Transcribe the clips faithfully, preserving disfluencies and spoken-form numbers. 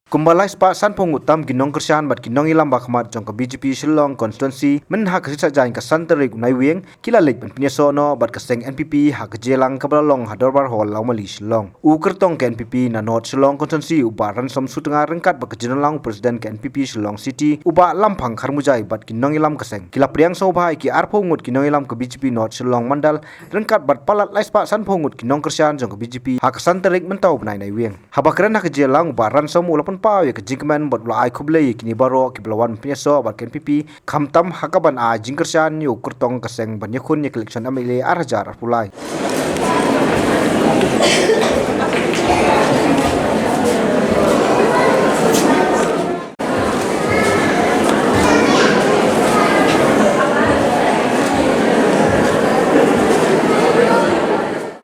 Kumba lai spah san phew ngut tam ki nongkyrshan bad ki nongïalam ba khmat jong ka B J P Shillong Constituency, myn ha ka sngi Saitjaiñ ka san tarik u Naiwieng, ki la leit ban pynïasoh noh bad ka seng N P P ha ka jingïalang kaba la long ha Dorbar Hall, Lawmali, Shillong. U kyrtong ka N P P na North Shillong Constituency, u Bah Ransom Sutnga, ryngkat bad ka jingïalang u President ka N P P Shillong City, u Bah Lamphang Kharmujai, bad ki nongïalam ka seng, ki la pdiang sngewbha ïa ki ar phew ngut ki nongïalam ka B J P North Shillong Mandal, ryngkat bad palat lai spah san phew ngut ki nongkyrshan jong ka B J P ha ka san tarik mynta u bnai Naiwieng. Haba kren ha ka jingïalang, u Bah Ransom u la pynpaw ïa ka jingkmen bad u la ai khublei ïa kine baroh kiba la wan pynïasoh bad ka N P P, khamtam ha kaban ai jingkyrshan ïa u kyrtong ka seng ban ïakhun ïa ka election M L A ar hajar arphew lai.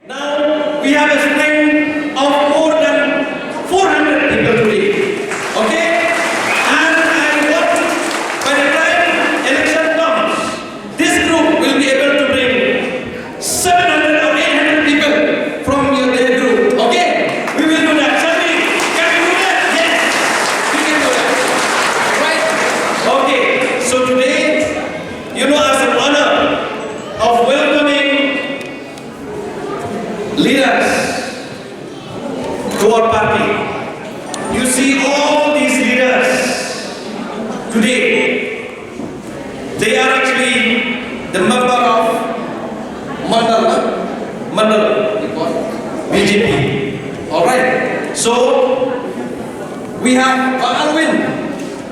Now we have a strength of more than four hundred people today. Okay? And I want, by the time election comes, this group will be able to bring seven hundred or eight hundred people from your, their group. Okay? We will do that. Shall we? Can we do that? Yes. We can do that. Right? Okay. So today, you know, as an honor of welcoming leaders to our party. You see all these leaders today, they are actually the member of Mandal, Mandal, you call, B J P. All right. So, we have Bah Alwyn.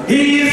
He is